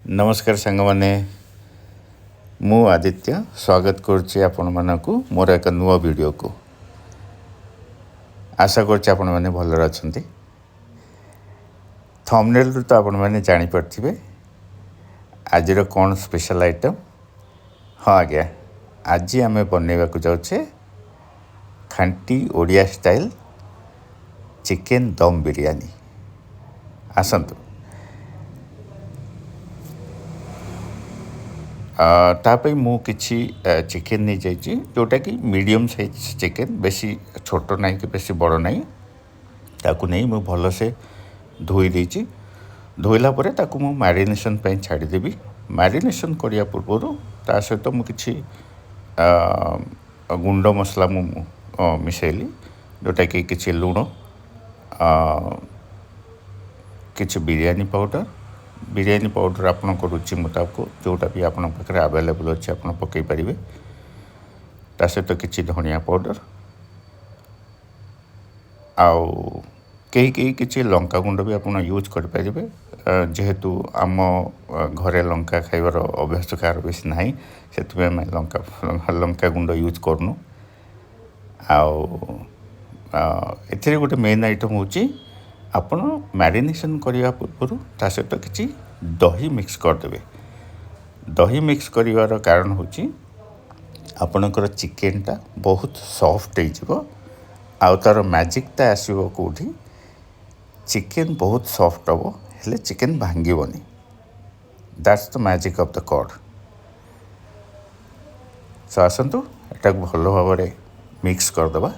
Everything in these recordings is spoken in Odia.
ନମସ୍କାର ସାଙ୍ଗମାନେ, ମୁଁ ଆଦିତ୍ୟ ସ୍ୱାଗତ କରୁଛି ଆପଣମାନଙ୍କୁ ମୋର ଏକ ନୂଆ ଭିଡ଼ିଓକୁ। ଆଶା କରୁଛି ଆପଣମାନେ ଭଲରେ ଅଛନ୍ତି। ଥମ୍ବନେଲ୍ରୁ ତ ଆପଣମାନେ ଜାଣିପାରୁଥିବେ ଆଜିର କ'ଣ ସ୍ପେଶାଲ୍ ଆଇଟମ୍। ହଁ ଆଜ୍ଞା, ଆଜି ଆମେ ବନେଇବାକୁ ଯାଉଛେ ଖାଣ୍ଟି ଓଡ଼ିଆ ଷ୍ଟାଇଲ୍ ଚିକେନ୍ ଦମ୍ ବିରିୟାନୀ। ଆସନ୍ତୁ, ତା ପାଇଁ ମୁଁ କିଛି ଚିକେନ୍ ନେଇଯାଇଛି, ଯେଉଁଟାକି ମିଡ଼ିୟମ୍ ସାଇଜ୍ ଚିକେନ୍, ବେଶୀ ଛୋଟ ନାହିଁ କି ବେଶୀ ବଡ଼ ନାହିଁ। ତାକୁ ନେଇ ମୁଁ ଭଲସେ ଧୋଇ ଦେଇଛି। ଧୋଇଲା ପରେ ତାକୁ ମୁଁ ମ୍ୟାରିନେସନ୍ ପାଇଁ ଛାଡ଼ିଦେବି। ମ୍ୟାରିନେସନ୍ କରିବା ପୂର୍ବରୁ ତା ସହିତ ମୁଁ କିଛି ଗୁଣ୍ଡ ମସଲା ମୁଁ ମିଶାଇଲି, ଯେଉଁଟାକି କିଛି ଲୁଣ, କିଛି ବିରିୟାନୀ ପାଉଡ଼ର। ବିରିୟାନୀ ପାଉଡ଼ର ଆପଣଙ୍କ ରୁଚି ମୁତାବକ ଯେଉଁଟା ବି ଆପଣଙ୍କ ପାଖରେ ଆଭେଲେବୁଲ୍ ଅଛି ଆପଣ ପକାଇ ପାରିବେ। ତା ସହିତ କିଛି ଧନିଆ ପାଉଡ଼ର, ଆଉ କେହି କେହି କିଛି ଲଙ୍କା ଗୁଣ୍ଡ ବି ଆପଣ ୟୁଜ୍ କରିପାରିବେ। ଯେହେତୁ ଆମ ଘରେ ଲଙ୍କା ଖାଇବାର ଅଭ୍ୟାସ କାହାର ବେଶୀ ନାହିଁ, ସେଥିପାଇଁ ଆମେ ଲଙ୍କା ଗୁଣ୍ଡ ୟୁଜ୍ କରୁନୁ। ଆଉ ଏଥିରେ ଗୋଟେ ମେନ୍ ଆଇଟମ୍ ହେଉଛି, ଆପଣ ମ୍ୟାରିନେସନ୍ କରିବା ପୂର୍ବରୁ ତା ସହିତ କିଛି ଦହି ମିକ୍ସ କରିଦେବେ। ଦହି ମିକ୍ସ କରିବାର କାରଣ ହେଉଛି ଆପଣଙ୍କର ଚିକେନ୍ଟା ବହୁତ ସଫ୍ଟ ହେଇଯିବ। ଆଉ ତା'ର ମ୍ୟାଜିକ୍ଟା ଆସିବ କେଉଁଠି, ଚିକେନ୍ ବହୁତ ସଫ୍ଟ ହେବ ହେଲେ chicken ଭାଙ୍ଗିବନି। That's the magic of the curd. So ଆସନ୍ତୁ ଏଟାକୁ ଭଲ ଭାବରେ ମିକ୍ସ କରିଦେବା।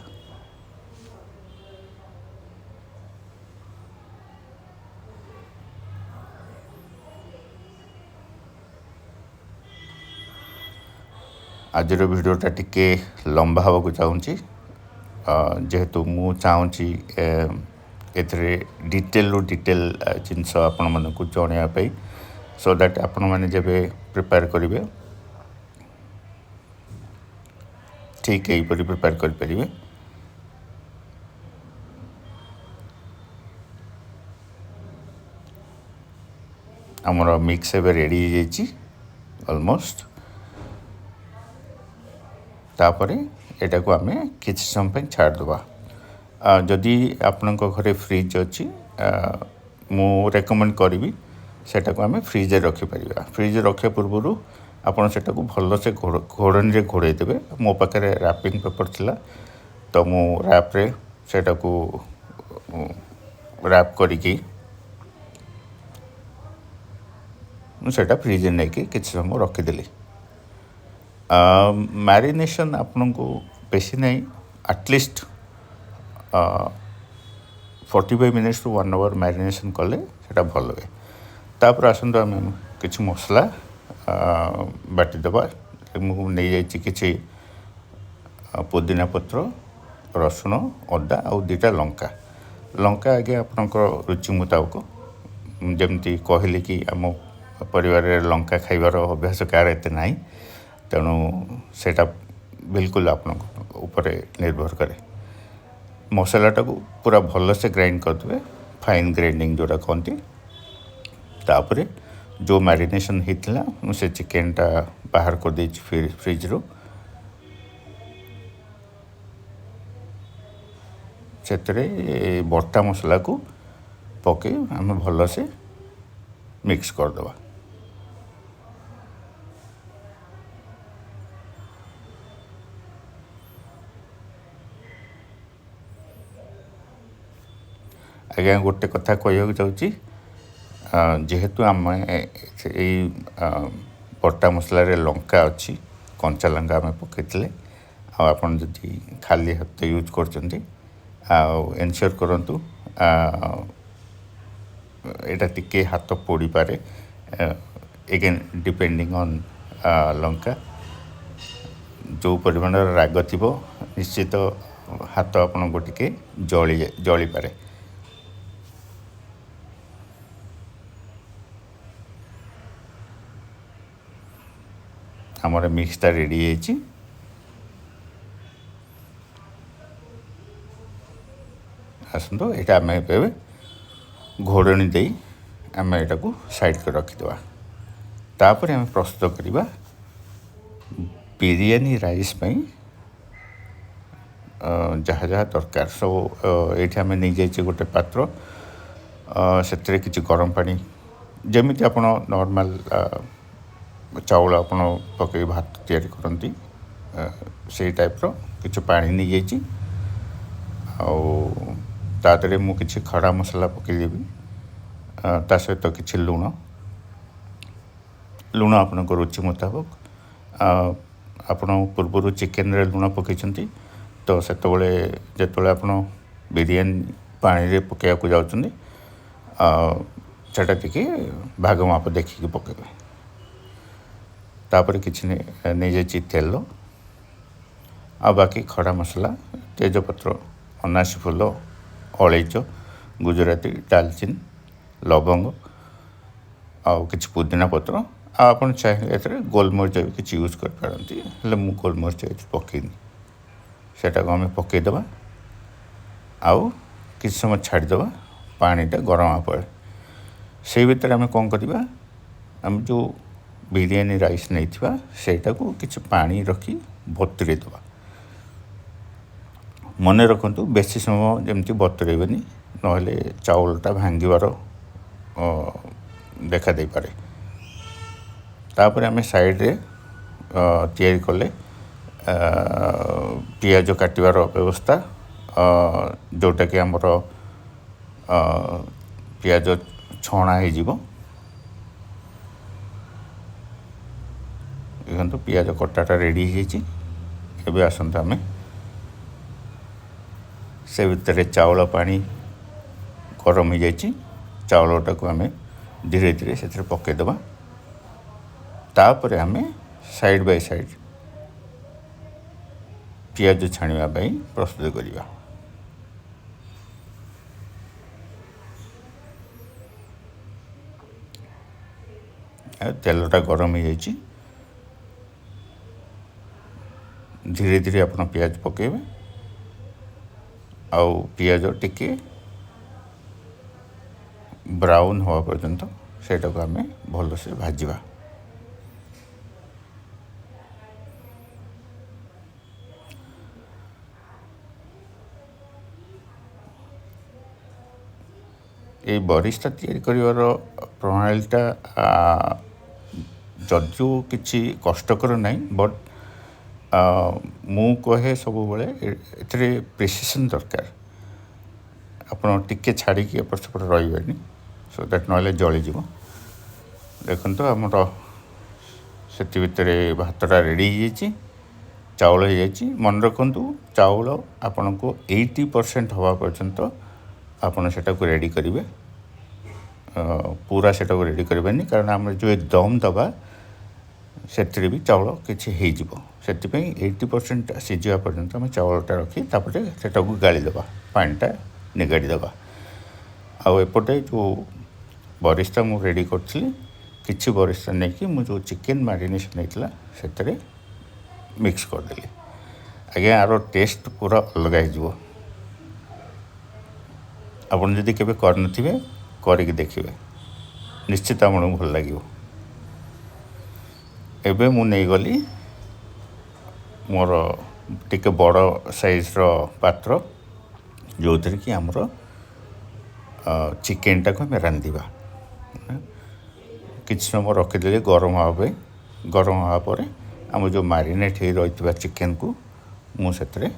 ଆଜିର ଭିଡ଼ିଓଟା ଟିକେ ଲମ୍ବା ହେବାକୁ ଚାହୁଁଛି, ଯେହେତୁ ମୁଁ ଚାହୁଁଛି ଏଥିରେ ଡିଟେଲରୁ ଡିଟେଲ ଜିନିଷ ଆପଣମାନଙ୍କୁ ଜଣାଇବା ପାଇଁ, ସୋ that ଆପଣମାନେ ଯେବେ ପ୍ରିପେୟାର କରିବେ ଠିକ୍ ଏହିପରି ପ୍ରିପେୟାର କରିପାରିବେ। ଆମର ମିକ୍ସ ଏବେ ରେଡ଼ି ହେଇଯାଇଛି ଅଲମୋଷ୍ଟ। ତାପରେ ଏଟାକୁ ଆମେ କିଛି ସମୟ ପାଇଁ ଛାଡ଼ିଦେବା। ଯଦି ଆପଣଙ୍କ ଘରେ ଫ୍ରିଜ୍ ଅଛି, ମୁଁ ରେକମେଣ୍ଡ କରିବି ସେଟାକୁ ଆମେ ଫ୍ରିଜ୍ରେ ରଖିପାରିବା। ଫ୍ରିଜ୍ରେ ରଖିବା ପୂର୍ବରୁ ଆପଣ ସେଟାକୁ ଭଲସେ ଘୋଡ଼ଣୀରେ ଘୋଡ଼େଇ ଦେବେ। ମୋ ପାଖରେ ରାପିଂ ପେପର୍ ଥିଲା, ତ ମୁଁ ର୍ୟାପ୍ରେ ସେଟାକୁ ର୍ୟାପ୍ କରିକି ମୁଁ ସେଇଟା ଫ୍ରିଜ୍ରେ ନେଇକି କିଛି ସମୟ ରଖିଦେଲି। ମ୍ୟାରିନେସନ୍ ଆପଣଙ୍କୁ ବେଶୀ ନାହିଁ, ଆଟଲିଷ୍ଟ 45 ମିନିଟ୍ସରୁ 1 ଆୱାର ମ୍ୟାରିନେସନ୍ କଲେ ସେଇଟା ଭଲ ହୁଏ। ତାପରେ ଆସନ୍ତୁ ଆମେ କିଛି ମସଲା ବାଟିଦେବା। ମୁଁ ନେଇଯାଇଛି କିଛି ପୋଦିନା ପତ୍ର, ରସୁଣ, ଅଦା ଆଉ 2ଟା ଲଙ୍କା। ଲଙ୍କା ଆଜ୍ଞା ଆପଣଙ୍କ ରୁଚି ମୁତାବକ, ଯେମିତି କହିଲି କି ଆମ ପରିବାରରେ ଲଙ୍କା ଖାଇବାର ଅଭ୍ୟାସ କାହାର ଏତେ ନାହିଁ, ତେଣୁ ସେଇଟା ବିଲକୁଲ ଆପଣଙ୍କ ଉପରେ ନିର୍ଭର କରେ। ମସଲାଟାକୁ ପୁରା ଭଲସେ ଗ୍ରାଇଣ୍ଡ କରିଦେବେ, ଫାଇନ୍ ଗ୍ରାଇଣ୍ଡିଙ୍ଗ ଯେଉଁଟା କହନ୍ତି। ତାପରେ ଯେଉଁ ମ୍ୟାରିନେସନ୍ ହେଇଥିଲା ମୁଁ ସେ ଚିକେନ୍ଟା ବାହାର କରିଦେଇଛି ଫ୍ରିଜ୍ରୁ। ସେଥିରେ ବଟା ମସଲାକୁ ପକାଇ ଆମେ ଭଲସେ ମିକ୍ସ କରିଦେବା। ଆଜ୍ଞା ଗୋଟେ କଥା କହିବାକୁ ଚାହୁଁଛି, ଯେହେତୁ ଆମେ ଏଇ ବଟା ମସଲାରେ ଲଙ୍କା ଅଛି, କଞ୍ଚା ଲଙ୍କା ଆମେ ପକାଇଥିଲେ, ଆଉ ଆପଣ ଯଦି ଖାଲି ହାତ ୟୁଜ୍ କରୁଛନ୍ତି, ଆଉ ଏନସିଓର କରନ୍ତୁ ଏଇଟା ଟିକେ ହାତ ପୋଡ଼ିପାରେ, ଏଗେନ୍ ଡିପେଣ୍ଡିଂ ଅନ୍ ଲଙ୍କା, ଯେଉଁ ପରିମାଣର ରାଗ ଥିବ ନିଶ୍ଚିତ ହାତ ଆପଣଙ୍କୁ ଟିକେ ଜଳିପାରେ। ଆମର ମିକ୍ସଟା ରେଡ଼ି ହେଇଯାଇଛି। ଆସନ୍ତୁ ଏଇଟା ଆମେ ଏବେ ଘୋଡ଼ଣୀ ଦେଇ ଆମେ ଏଟାକୁ ସାଇଡ଼୍ କରି ରଖିଦେବା। ତାପରେ ଆମେ ପ୍ରସ୍ତୁତ କରିବା ବିରିୟାନୀ ରାଇସ୍ ପାଇଁ ଯାହା ଯାହା ଦରକାର ସବୁ। ଏଇଠି ଆମେ ନେଇଯାଇଛେ ଗୋଟେ ପାତ୍ର, ସେଥିରେ କିଛି ଗରମ ପାଣି, ଯେମିତି ଆପଣ ନର୍ମାଲ୍ ଚାଉଳ ଆପଣ ପକାଇ ଭାତ ତିଆରି କରନ୍ତି ସେଇ ଟାଇପ୍ର କିଛି ପାଣି ନେଇଯାଇଛି। ଆଉ ତା ଦେହରେ ମୁଁ କିଛି ଖଡ଼ା ମସଲା ପକାଇଦେବି, ତା ସହିତ କିଛି ଲୁଣ। ଲୁଣ ଆପଣଙ୍କ ରୁଚି ମୁତାବକ। ଆପଣ ପୂର୍ବରୁ ଚିକେନରେ ଲୁଣ ପକାଇଛନ୍ତି, ତ ସେତେବେଳେ ଯେତେବେଳେ ଆପଣ ବିରିୟାନୀ ପାଣିରେ ପକାଇବାକୁ ଯାଉଛନ୍ତି ସେଟା ଟିକେ ଭାଗ ମାପ ଦେଖିକି ପକାଇବେ। ତାପରେ କିଛି ନେଇଯାଇଛି ତେଲ, ଆଉ ବାକି ଖଡ଼ା ମସଲା, ତେଜପତ୍ର, ଅନାସୀ ଫୁଲ, ଅଳେଇଚ, ଗୁଜୁରାତି, ଡାଲଚିନି, ଲବଙ୍ଗ ଆଉ କିଛି ପୁଦିନା ପତ୍ର। ଆଉ ଆପଣ ଚାହିଁଲେ ଏଥିରେ ଗୋଲମରିଚ ବି କିଛି ୟୁଜ୍ କରିପାରନ୍ତି, ହେଲେ ମୁଁ ଗୋଲମରିଚ ଏଥିରେ ପକାଇନି। ସେଟାକୁ ଆମେ ପକାଇଦେବା ଆଉ କିଛି ସମୟ ଛାଡ଼ିଦେବା ପାଣିଟା ଗରମ ହେବା ପରେ। ସେଇ ଭିତରେ ଆମେ କ'ଣ କରିବା, ଆମେ ଯେଉଁ ବିରିୟାନୀ ରାଇସ୍ ନେଇଥିବା ସେଇଟାକୁ କିଛି ପାଣି ରଖି ବତୁରେଇ ଦେବା। ମନେ ରଖନ୍ତୁ ବେଶୀ ସମୟ ଯେମିତି ବତୁରେଇବେନି, ନହେଲେ ଚାଉଳଟା ଭାଙ୍ଗିବାର ଦେଖା ଦେଇପାରେ। ତାପରେ ଆମେ ସାଇଡ଼୍ରେ ତିଆରି କଲେ ପିଆଜ କାଟିବାର ବ୍ୟବସ୍ଥା, ଯେଉଁଟାକି ଆମର ପିଆଜ ଛଣା ହେଇଯିବ। ଦେଖନ୍ତୁ ପିଆଜ କଟାଟା ରେଡ଼ି ହେଇଯାଇଛି। ଏବେ ଆସନ୍ତୁ ଆମେ ସେ ଭିତରେ ଚାଉଳ ପାଣି ଗରମ ହେଇଯାଇଛି, ଚାଉଳଟାକୁ ଆମେ ଧୀରେ ଧୀରେ ସେଥିରେ ପକାଇଦେବା। ତାପରେ ଆମେ ସାଇଡ଼୍ ବାଇ ସାଇଡ଼୍ ପିଆଜ ଛାଣିବା ପାଇଁ ପ୍ରସ୍ତୁତ କରିବା। ଆଉ ତେଲଟା ଗରମ ହେଇଯାଇଛି, ଧୀରେ ଧୀରେ ଆପଣ ପିଆଜ ପକାଇବେ। ଆଉ ପିଆଜ ଟିକେ ବ୍ରାଉନ୍ ହେବା ପର୍ଯ୍ୟନ୍ତ ସେଇଟାକୁ ଆମେ ଭଲସେ ଭାଜିବା। ଏଇ ବରିସ୍ତା ତିଆରି କରିବାର ପ୍ରଣାଳୀଟା ଯଦିଓ କିଛି କଷ୍ଟକର ନାହିଁ, ବଟ୍ ମୁଁ କହେ ସବୁବେଳେ ଏଥିରେ ପ୍ରିସିସନ୍ ଦରକାର। ଆପଣ ଟିକେ ଛାଡ଼ିକି ଏପଟ ସେପଟ ରହିବେନି, ସୋ that ନହେଲେ ଜଳିଯିବ। ଦେଖନ୍ତୁ ଆମର ସେଥି ଭିତରେ ଭାତଟା ରେଡ଼ି ହେଇଯାଇଛି, ଚାଉଳ ହେଇଯାଇଛି। ମନେ ରଖନ୍ତୁ ଚାଉଳ ଆପଣଙ୍କୁ 80% ହେବା ପର୍ଯ୍ୟନ୍ତ ଆପଣ ସେଟାକୁ ରେଡ଼ି କରିବେ, ପୁରା ସେଟାକୁ ରେଡ଼ି କରିବେନି, କାରଣ ଆମେ ଯେଉଁ ଦମ୍ ଦେବା ସେଥିରେ ବି ଚାଉଳ କିଛି ହେଇଯିବ। ସେଥିପାଇଁ 80% ସିଝିବା ପର୍ଯ୍ୟନ୍ତ ଆମେ ଚାଉଳଟା ରଖି ତାପରେ ସେଟାକୁ ଗାଳିଦେବା, ପାଣିଟା ନିଗାଡ଼ି ଦେବା। ଆଉ ଏପଟେ ଯେଉଁ ବରିସ୍ତା ମୁଁ ରେଡ଼ି କରିଥିଲି, କିଛି ବରିସ୍ତା ନେଇକି ମୁଁ ଯେଉଁ ଚିକେନ୍ ମ୍ୟାରିନେସନ୍ ହେଇଥିଲା ସେଥିରେ ମିକ୍ସ କରିଦେଲି। ଆଜ୍ଞା ଆର ଟେଷ୍ଟ ପୁରା ଅଲଗା ହେଇଯିବ। ଆପଣ ଯଦି କେବେ କରିନଥିବେ କରିକି ଦେଖିବେ, ନିଶ୍ଚିତ ଆପଣଙ୍କୁ ଭଲ ଲାଗିବ। ଏବେ ମୁଁ ନେଇଗଲି ମୋର ଟିକେ ବଡ଼ ସାଇଜ୍ର ପାତ୍ର, ଯେଉଁଥିରେ କି ଆମର ଚିକେନଟାକୁ ଆମେ ରାନ୍ଧିବା। କିଛି ସମୟ ରଖିଦେଲି ଗରମ ହେବା ପାଇଁ। ଗରମ ହେବା ପରେ ଆମ ଯେଉଁ ମ୍ୟାରିନେଟ୍ ହେଇ ରହିଥିବା ଚିକେନକୁ ମୁଁ ସେଥିରେ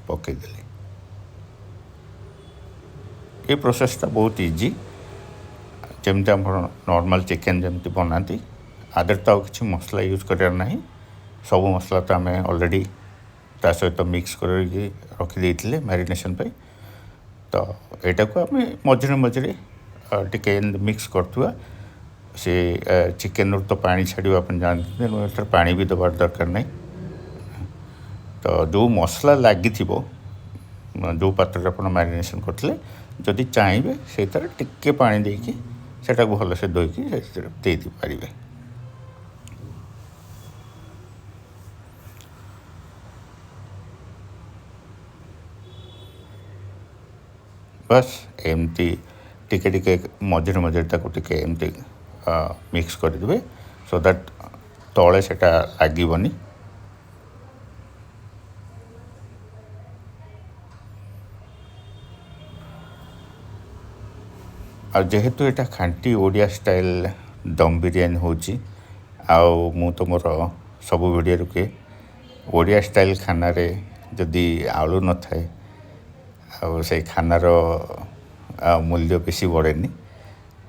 ପକାଇଦେଲି। ଏ ପ୍ରୋସେସ୍ଟା ବହୁତ ଇଜି, ଯେମିତି ଆପଣ ନର୍ମାଲ୍ ଚିକେନ୍ ଯେମିତି ବନାନ୍ତି। ଆଦେହରେ ତ ଆଉ କିଛି ମସଲା ୟୁଜ୍ କରିବାର ନାହିଁ, ସବୁ ମସଲା ତ ଆମେ ଅଲରେଡ଼ି ତା ସହିତ ମିକ୍ସ କରିକି ରଖିଦେଇଥିଲେ ମ୍ୟାରିନେସନ୍ ପାଇଁ। ତ ଏଇଟାକୁ ଆମେ ମଝିରେ ମଝିରେ ଟିକେ ଏମିତି ମିକ୍ସ କରୁଥିବା। ସେ ଚିକେନ୍ରୁ ତ ପାଣି ଛାଡ଼ିବ ଆପଣ ଜାଣନ୍ତି, ତେଣୁ ଏଥିରେ ପାଣି ବି ଦେବାର ଦରକାର ନାହିଁ। ତ ଯେଉଁ ମସଲା ଲାଗିଥିବ ଯେଉଁ ପାତ୍ରରେ ଆପଣ ମ୍ୟାରିନେସନ୍ କରିଥିଲେ, ଯଦି ଚାହିଁବେ ସେଇଥିରେ ଟିକେ ପାଣି ଦେଇକି ସେଟାକୁ ଭଲସେ ଧୋଇକି ସେଥିରେ ଦେଇପାରିବେ। ବାସ୍ ଏମିତି ଟିକେ ଟିକେ ମଝିରେ ମଝିରେ ତାକୁ ଟିକେ ଏମିତି ମିକ୍ସ କରିଦେବେ। ସୋ that ତଳେ ସେଟା ଲାଗିବନି। ଆଉ ଯେହେତୁ ଏଇଟା ଖାଣ୍ଟି ଓଡ଼ିଆ ଷ୍ଟାଇଲ୍ ଦମ୍ ବିରିୟାନୀ ହେଉଛି, ଆଉ ମୁଁ ତ ମୋର ସବୁ ଭିଡ଼ିଓରେ କୁହେ, ଓଡ଼ିଆ ଷ୍ଟାଇଲ୍ ଖାନାରେ ଯଦି ଆଳୁ ନଥାଏ ଆଉ ସେଇ ଖାନାର ମୂଲ୍ୟ ବେଶୀ ବଢ଼େନି।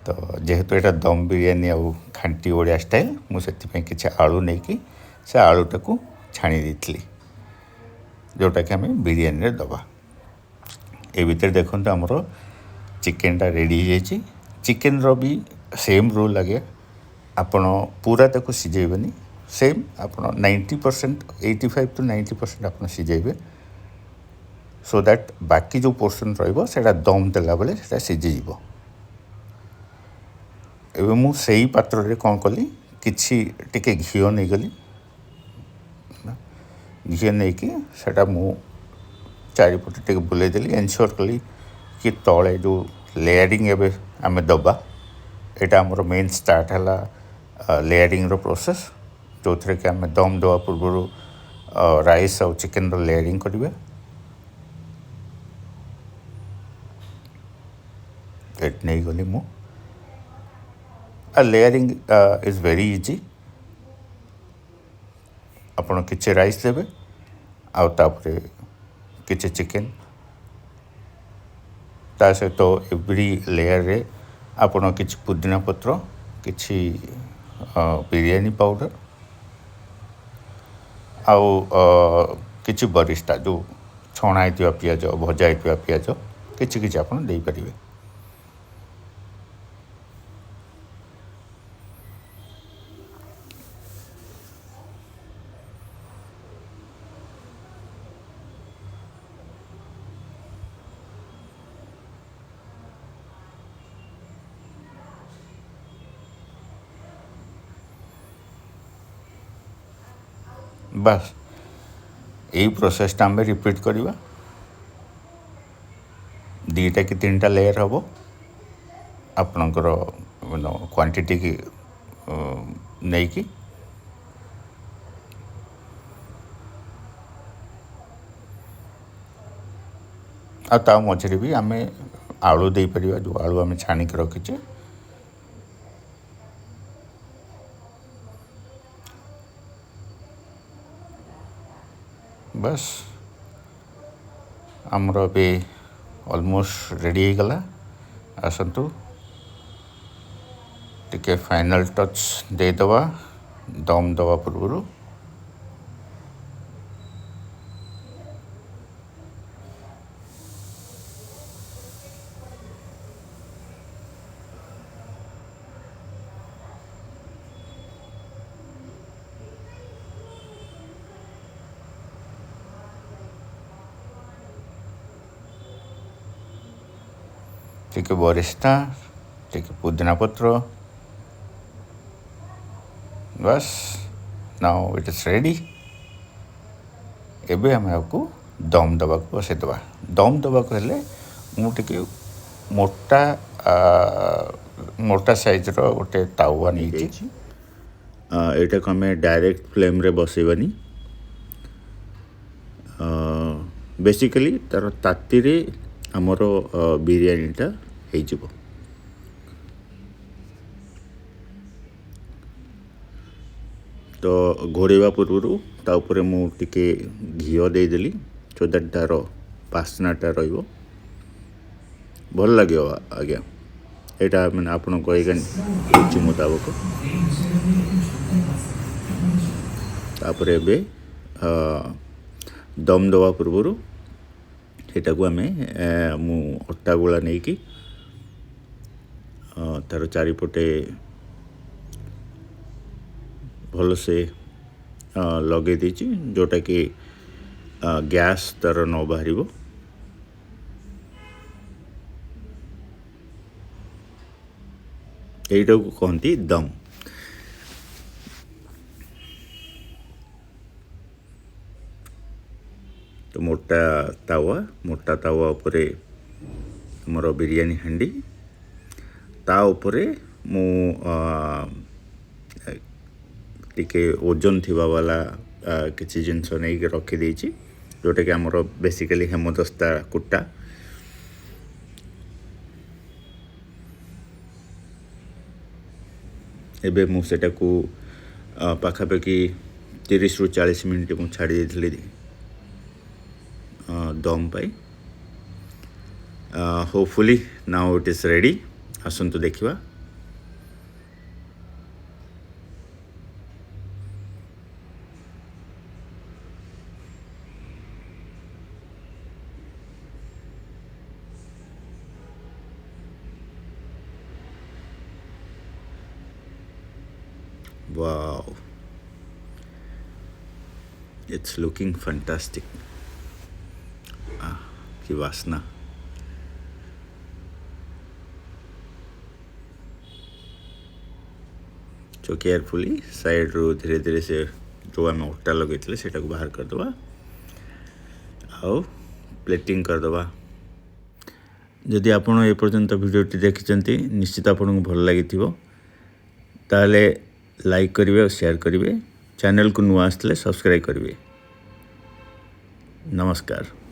ତ ଯେହେତୁ ଏଇଟା ଦମ୍ ବିରିୟାନୀ ଆଉ ଖାଣ୍ଟି ଓଡ଼ିଆ ଷ୍ଟାଇଲ୍, ମୁଁ ସେଥିପାଇଁ କିଛି ଆଳୁ ନେଇକି ସେ ଆଳୁଟାକୁ ଛାଣି ଦେଇଥିଲି, ଯେଉଁଟାକି ଆମେ ବିରିୟାନୀରେ ଦେବା। ଏ ଭିତରେ ଦେଖନ୍ତୁ ଆମର ଚିକେନଟା ରେଡ଼ି ହେଇଯାଇଛି। ଚିକେନର ବି ସେମ୍ ରୁଲ୍ ଲାଗେ, ଆପଣ ପୁରା ତାକୁ ସିଝେଇବେନି, ସେମ୍ ଆପଣ 90%, 85 ଟୁ 90% ଆପଣ ସିଝେଇବେ, ସୋ that ବାକି ଯେଉଁ ପୋର୍ସନ୍ ରହିବ ସେଇଟା ଦମ୍ ଦେଲାବେଳେ ସେଇଟା ସିଝିଯିବ। ଏବେ ମୁଁ ସେଇ ପାତ୍ରରେ କ'ଣ କଲି, କିଛି ଟିକେ ଘିଅ ନେଇଗଲି। ଘିଅ ନେଇକି ସେଇଟା ମୁଁ ଚାରିପଟେ ଟିକେ ବୁଲେଇଦେଲି, ଏନ୍ସିଓର କଲି କି ତଳେ ଯେଉଁ ଲେୟାରିଂ ଏବେ ଆମେ ଦେବା, ଏଇଟା ଆମର ମେନ୍ ଷ୍ଟାର୍ଟ ହେଲା ଲେୟାରିଂର ପ୍ରୋସେସ୍, ଯେଉଁଥିରେ କି ଆମେ ଦମ୍ ଦେବା ପୂର୍ବରୁ ରାଇସ୍ ଆଉ ଚିକେନର ଲେୟାରିଂ କରିବା। ଏଠି ନେଇଗଲି ମୁଁ। Layering is very easy. ଆପଣ କିଛି ରାଇସ୍ ଦେବେ ଆଉ ତାପରେ କିଛି ଚିକେନ୍, ତା ସହିତ ଏଭ୍ରି ଲେୟାରରେ ଆପଣ କିଛି ପୁଦିନା ପତ୍ର, କିଛି ବିରିୟାନୀ ପାଉଡ଼ର ଆଉ କିଛି ବରିସ୍ତା, ଯେଉଁ ଛଣା ହେଇଥିବା ପିଆଜ, ଭଜା ହେଇଥିବା ପିଆଜ କିଛି କିଛି ଆପଣ ଦେଇପାରିବେ। ବାସ୍, ଏଇ ପ୍ରୋସେସଟା ଆମେ ରିପିଟ୍ କରିବା। 2ଟା କି 3ଟା ଲେୟର୍ ହେବ, ଆପଣଙ୍କର କ୍ୱାଣ୍ଟିଟି କି ନେଇକି। ଆଉ ତା ମଝିରେ ବି ଆମେ ଆଳୁ ଦେଇପାରିବା, ଯେଉଁ ଆଳୁ ଆମେ ଛାଣିକି ରଖିଛେ। ବାସ୍, ଆମର ଏବେ ଅଲମୋଷ୍ଟ ରେଡ଼ି ହେଇଗଲା। ଆସନ୍ତୁ ଟିକେ ଫାଇନାଲ୍ ଟଚ୍ ଦେଇଦେବା ଦମ୍ ଦେବା ପୂର୍ବରୁ। ଟିକେ ବରିସ୍ତା, ଟିକେ ପୁଦିନା ପତ୍ର, ବାସ୍, now it is ready. ଏବେ ଆମେ ଆକୁ ଦମ୍ ଦେବାକୁ ବସେଇଦେବା। ଦମ୍ ଦେବାକୁ ହେଲେ ମୁଁ ଟିକେ ମୋଟା ସାଇଜ୍ର ଗୋଟେ ତାୱା ନେଇଛି। ଏଇଟାକୁ ଆମେ ଡାଇରେକ୍ଟ ଫ୍ଲେମ୍ରେ ବସେଇବାନି। ବେସିକାଲି ତା'ର ତାତିରେ ଆମର ବିରିୟାନୀଟା ହେଇଯିବ। ତ ଘୋଡ଼େଇବା ପୂର୍ବରୁ ତା ଉପରେ ମୁଁ ଟିକେ ଘିଅ ଦେଇଦେଲି, ସୋ that ତା'ର ବାସ୍ନାଟା ରହିବ, ଭଲ ଲାଗିବ ଆଜ୍ଞା। ଏଇଟା ମାନେ ଆପଣଙ୍କ ଏଗେନ୍ ରୁଚି ମୁତାବକ। ତାପରେ ଏବେ ଦମ୍ ଦେବା ପୂର୍ବରୁ ସେଇଟାକୁ ଆମେ, ମୁଁ ଅଟା ଗୁଳା ନେଇକି ତା'ର ଚାରିପଟେ ଭଲସେ ଲଗେଇ ଦେଇଛି, ଯେଉଁଟାକି ଗ୍ୟାସ୍ ତା'ର ନ ବାହାରିବ। ଏଇଟାକୁ କହନ୍ତି ଦମ୍। ତ ମୋଟା ତାୱା, ମୋଟା ତାୱା ଉପରେ ଆମର ବିରିୟାନୀ ହାଣ୍ଡି, ତା ଉପରେ ମୁଁ ଟିକେ ଓଜନ ଥିବା ବାଲା କିଛି ଜିନିଷ ନେଇକି ରଖିଦେଇଛି, ଯେଉଁଟାକି ଆମର ବେସିକାଲି ହେମଦସ୍ତା କୁଟା। ଏବେ ମୁଁ ସେଟାକୁ ପାଖାପାଖି 30ରୁ 40 ମିନିଟ୍ ମୁଁ ଛାଡ଼ି ଦେଇଥିଲି ଦମ୍ ପାଇଁ। Hopefully now it is ready. ଆସନ୍ତୁ ଦେଖିବା। Wow, it's looking fantastic. କି ବାସ୍ନା। ସୋ କେୟାରଫୁଲି ସାଇଡ଼ରୁ ଧୀରେ ଧୀରେ ସେ ଯେଉଁ ଆମେ ଅଟା ଲଗେଇଥିଲେ ସେଇଟାକୁ ବାହାର କରିଦେବା ଆଉ ପ୍ଲେଟିଂ କରିଦେବା। ଯଦି ଆପଣ ଏପର୍ଯ୍ୟନ୍ତ ଭିଡ଼ିଓଟି ଦେଖିଛନ୍ତି, ନିଶ୍ଚିତ ଆପଣଙ୍କୁ ଭଲ ଲାଗିଥିବ। ତାହେଲେ ଲାଇକ୍ କରିବେ ଆଉ ସେୟାର କରିବେ। ଚ୍ୟାନେଲକୁ ନୂଆ ଆସିଥିଲେ ସବସ୍କ୍ରାଇବ୍ କରିବେ। ନମସ୍କାର।